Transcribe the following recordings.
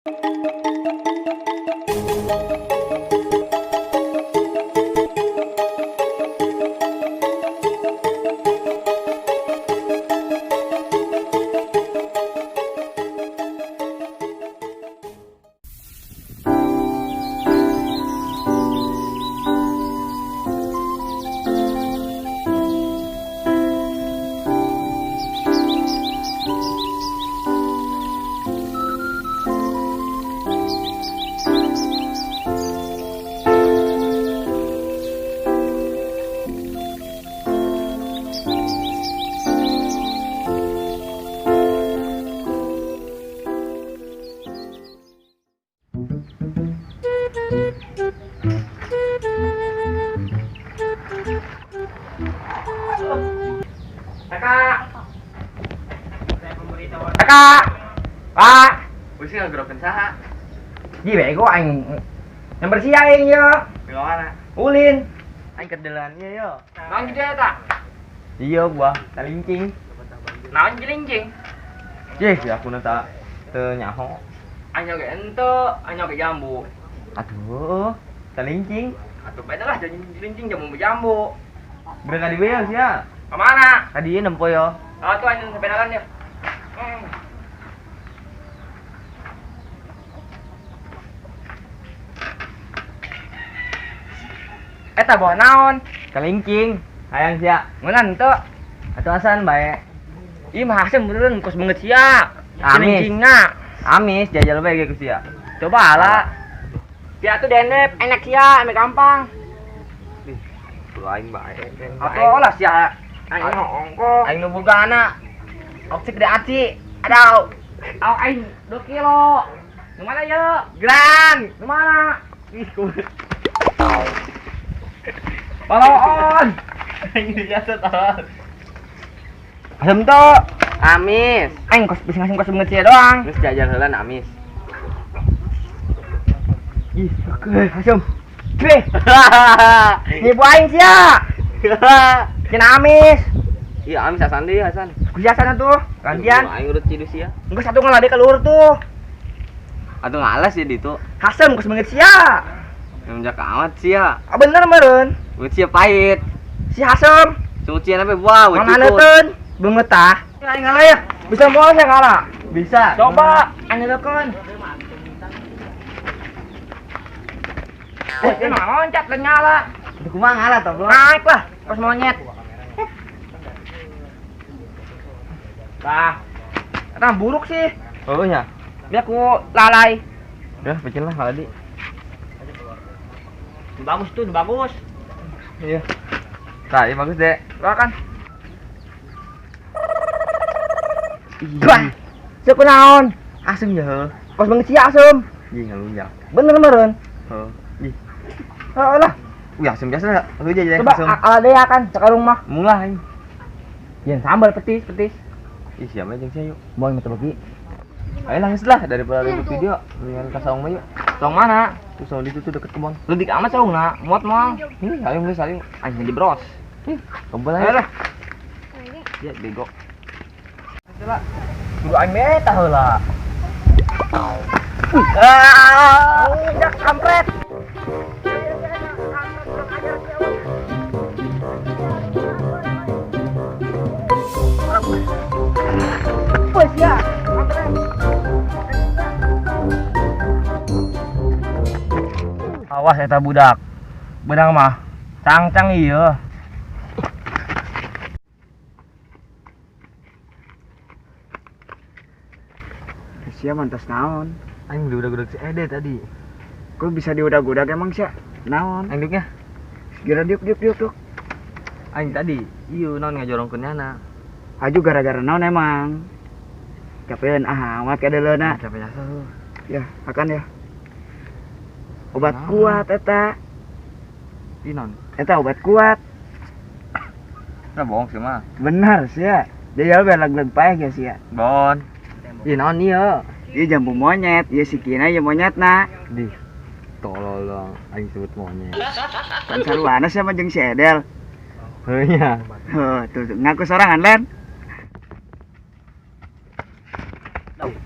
Kakak. Kakak. Pak. Wis ngagerokeun saha? Ji bego aing. Yang bersih aing yo. Di mana? Ulin. Aing kedelan ieu yo. Naon gitu ya tak? Iya gua, talincing. Naon jelincing? Jih, ya aku tak teu nyaho. Aing oge ente, aing oge jambu. Aduh, talincing. Atuh beda lah jelincing jambu jambu. Berangkat di beo sia. Kemana? Tadi nempo yo. Oh tuh aing sepedalan ya. Eta bawa naon? Kelingking. Hayang sia. Ngeunah henteu. Atuh asan bae. Ih mah asem beneran kos banget sia. Amis. Kelingkingna. Amis jajal bae ge ku sia. Coba lah. Sia tuh denep enak sia, ame gampang. Ih, tuh aing bae. Atuh lah sia. Aing ongko. Aing nu boga anak. Oksi gede aci. Aduh. Aw aing 2 kilo. Nu mana ye? Gran. Nu mana? Ih, kumaha. Palaon. Aing biasa tah. Asem tuh. Amis. Aing kos bisa ngasih kos banget sia doang. Terus jajal heula amis. Ih, oke, asem. Beh. Nipu aing sia. Cenah amis. Iya, amis Hasan deui, Hasan. Ku sia sana tuh, gantian. Aing urut cidu sia. Engko satu ngalade ka luhur tuh. Atuh ngalas ya ditu. Hasem kos banget sia. Yang jaka amat sia. Ah bener meureun. Beungeut sia pahit. Si Hasem. Suci sampai buah, Mana teuun? Beungeut tah. Aing ngalah ya. Bisa moal saya ngalah. Bisa. Coba aing ngeukeun. Eh, dia mah loncat dan nyala. Itu kumaha ngalah toh, Bro? Naik lah, pas monyet. Bah. Nah, buruk sih. Oh ya. Biar aku lalai. Udah, bikin lah kalau di. Bagus tuh, bagus. Iya. Nah, ini bagus deh. Wah kan. Wah. Siapa naon? Asem ya, heuh. Kos banget sih asem. Ih, ngalunjak. Bener meureun. Heuh. Ih. Heeh lah. Wih, asem biasa heuh jajan Coba asem. ala deh ya kan sekarang mah. Mulai aing. Yen sambal petis, petis. Ih, siapa jeung sia yuk. Mau minta bagi. Ayo langis lah daripada ribut video, mendingan ka saung mah yuk. Saung mana? Tuh saung di situ deket kebon. Leutik amat saungna, muat moal. Ih, ayo geus ayo. Anjing di bros. Ih, kebon Ayo ayo. lah. Ya bego. Kudu aing meta heula. Ah, udah kampret. Wes ya, kampret. Awas eta budak. Benang mah cangcang ieu. Sia mantas naon? Aing diudag-udag si Ede tadi. Kok bisa diudag-udag emang sia? Naon? Aing duknya. Segera diuk diuk diuk diuk. Aing tadi ieu naon ngajorongkeun nyana. Aju gara-gara naon emang? Capeun ah amat kadeuleuna. Capek jasa tuh. Ya, akan ya. Obat Naon? kuat eta. Ih naon? Eta obat kuat. Nah bohong sih mah. Benar sia. Jadi bae lag-lag paeh ge sia. Bon. Ih naon ieu? Ieu jambu monyet, ieu sikina ieu monyetna. Di tolol dong, aing sebut monyet. Pan saruana sia mah jeung si Edel. Heuh nya. Heuh, tuh ngaku sorangan len.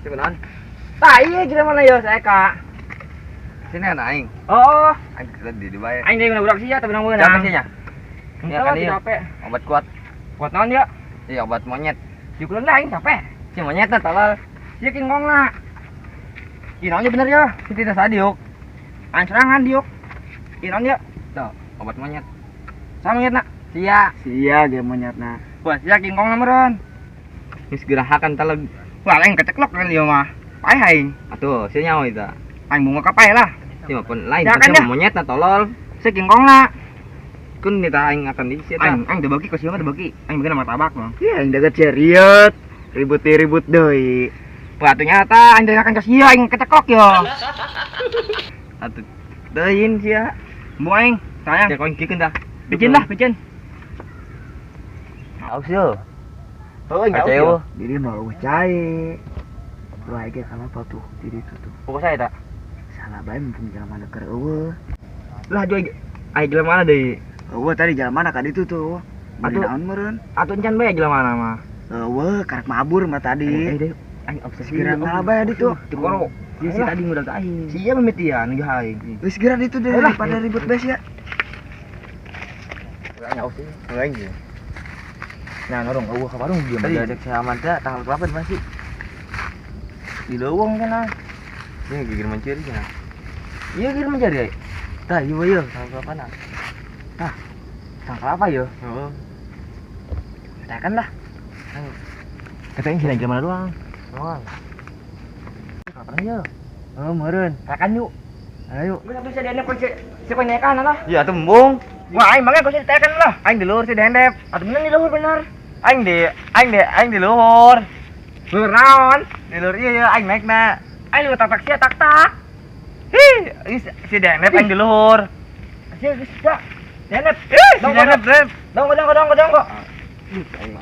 Siapa naon? Tah ieu jelema mana yeuh saya ka. Sini ana aing. Oh, aing tadi di bae. Aing deui budak sia tapi nang meunang. Siapa sih nya? Ya kan ieu. Obat kuat. Kuat naon ya? Iya, obat monyet. Diukuran lah aing capek. Si monyetna tolol. Sia kingkong lah. Ieu naonnya bener ya? Si tidak sadiuk. Aing serangan diuk. Ieu naon ya? Tuh, obat monyet. Sama monyetna. Sia. Sia ge monyetna. Wah, sia kingkong na meureun. Geus gerahakan talog. Wah, aing keceklok kan ieu mah. Paeh aing. Atuh, sia nyaho eta. Aing bunga ka paeh lah. Si mah pun lain, ya, kan monyetna tolol. Si kingkong lah. Kun nita aing akan di sia. Aing aing teu beuki ku sia mah teu beuki. Aing bikin martabak mah. Iya, aing deket serius. Ribut-ribut deui. Wah, ternyata aing akan ke sia aing keceklok yo. Atuh teuing sia. Embung aing, sayang. Cek aing kikeun dah. Picin lah, picin. Aus yo. Heuh, nyaho. Diri mah eueuh cae. Wah, ge kalapa tuh diri itu tuh. Pokok saya tak. Salah bae mumpung jelema keur eueuh. Lah joy ai jelema mana deui? Eueuh tadi jelema mana ka ditu tuh. Atuh naon meureun? Atuh encan bae jelema mana mah. Eueuh, karek mabur mah tadi. Aing obsesi segera ngalah bae ditu. Tikoro. Ieu si tadi ngudag ka aing. Sia mimitian nuju aing. Geus segera ditu daripada ribut bes ya. Aing obsesi. Aing ge. Nah, norong eueuh ka warung dieu. Tadi dek sama teh tanggal berapa di masih? Di leuweung cenah. Ini gigir mencuri cenah. Iya gigir mencuri ai. Tah, ieu ieu tanggal berapa nah? Tah. Tanggal apa yo? Heeh. Tekan lah. Katanya sih lagi mana doang. Doang. Kapan yo? Oh, meureun. Tekan yuk. Ayo. Geus atuh sia dendep kok si penyekan lah. Iya atuh embung. Wah, aing mangga kok si ditekan lah. Aing di luhur si dendep. Atuh bener di luhur bener. Aing di luhur. Luhur naon? Di luhur ieu ya aing naikna. Aing lu tak-tak sia tak-tak. Hi, si dendep aing di luhur. Sia geus sia. Dendep. Si dendep, dendep. Dong, dong, dong, dong kok.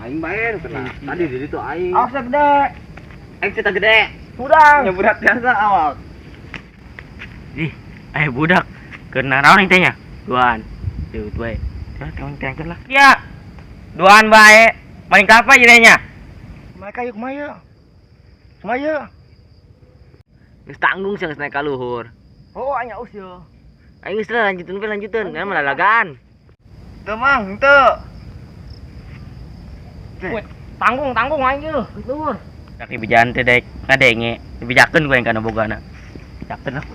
Aing bae kena. Tadi di ditu aing. Awas gede. Aing cerita gede. Sudah. Nya berat biasa awak. Ih, budak. Kena naon teh nya? Duaan. Tuh, bae. Ya, tengkeun lah. Ya. Duaan bae. Maling kelapa jadinya. Mereka yuk kumaha yeuh? Kumaha yeuh? Geus tanggung sih geus naik ka luhur. Oh, aing aus yeuh. Aing geus lah lanjuteun we lanjuteun, kan malalagaan. Teu mang, teu. Weh, tanggung tanggung aing yeuh, geus luhur. Rek dibejaan teh dek ngadenge, dibejakeun ku aing kana bogana. Bejakeun lah.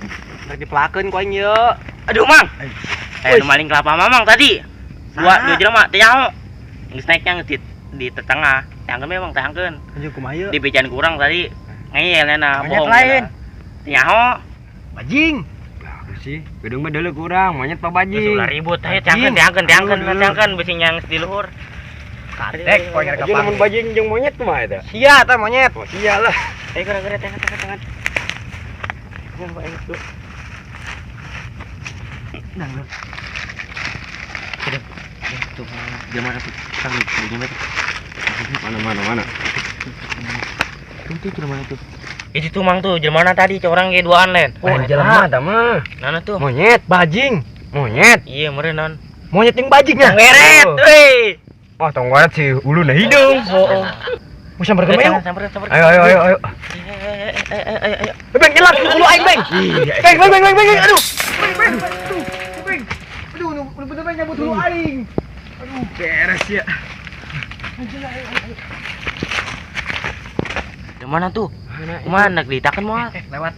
Rek dipelakeun ku aing yeuh. Aduh, Mang. Nu maling kelapa Mamang tadi. Dua jelema teh nyaho. Geus naiknya geus di tetengah. Tangkeun memang tangkeun. Anjing kumaha yeuh? Dibejaan kurang tadi. Ngeyel na monyet lain. Nyaho. Bajing. Bagus sih. Gedung mah deuleu kurang, monyet pa bajing. Geus ulah ribut teh tangkeun tangkeun tangkeun tangkeun bisi nyang di luhur. Dek, poe ngarek kapan? Lamun bajing jeung monyet kumaha eta? Sia eta monyet. Oh, sia lah. Ayo gara-gara tangan tangan tangan. Jangan bae itu. Nang. Kedeng. Tuh, jelema tuh. Tang jelema tuh. Mana mana mana. Tuh jelema tuh. Itu tuh mang tuh jelema tadi orang ge duaan lain. Oh, jelema eta mah. Nana tuh. Monyet, bajing. Monyet. Iya, meureun non. Monyet yang bajingnya. Weret, euy. Wah, tong waret sih uluna hidung. Oh. Mau sambar ke mana? Sambar, sambar. Ayo, ayo, ayo, ayo. Ayo, ayo. Beng, hilang ulu aing, Beng. Beng, beng, beng, beng, aduh. Beng, beng, aduh, beng. Aduh, nu bener beng nyabut ulu aing. Aduh, beres ya. Ayo, ayo. Di mana tuh? Mana ditakan moal? Lewat.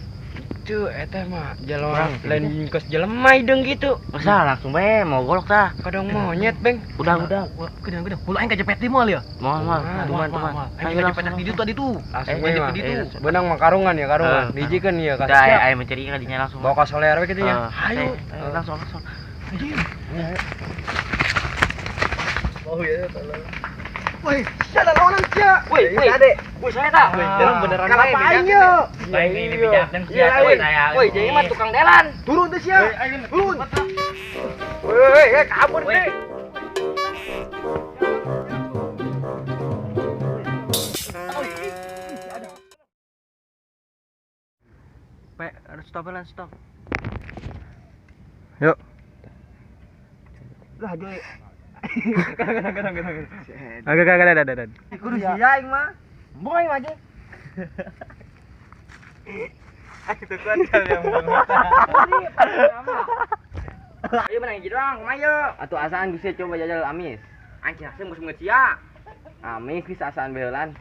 Tuh, eta mah jalan lain kos jelema hideung gitu. Masa langsung bae mau golok tah. Kadang monyet, Beng. Udah, udah. Gedang, gedang. Hulu aing kajepet di moal ya? Moal, moal. Tuman, tuman. Aing kajepet di ditu tadi tuh. Langsung bae mah. Benang mah karungan ya, karungan. Dijikeun ya ka. Udah, aing mencari kadinya langsung. Bawa ka soler we kitu nya. Ayo, langsung, langsung. Anjing. Oh iya, tolong. Woi, sia lawanan sia. Woi, woi. Ade. Woi, saya tah. Jalan beneran bae. Kalapa aing ye. Bae ini dibejakeun sia saya. Woi, jadi mah tukang delan. Turun teh sia. Turun. Woi, kabur deh. Pe, stop lah, stop. Yuk. Lah, Joy. Kadang. Agak ada. Kudu sia aing mah. Embung aing mah. Itu kan yang Ayo menang hiji doang, kumaha yeuh? Atuh asaan geus coba jajal amis. Anjing asem geus sia. Amis geus asaan beulan.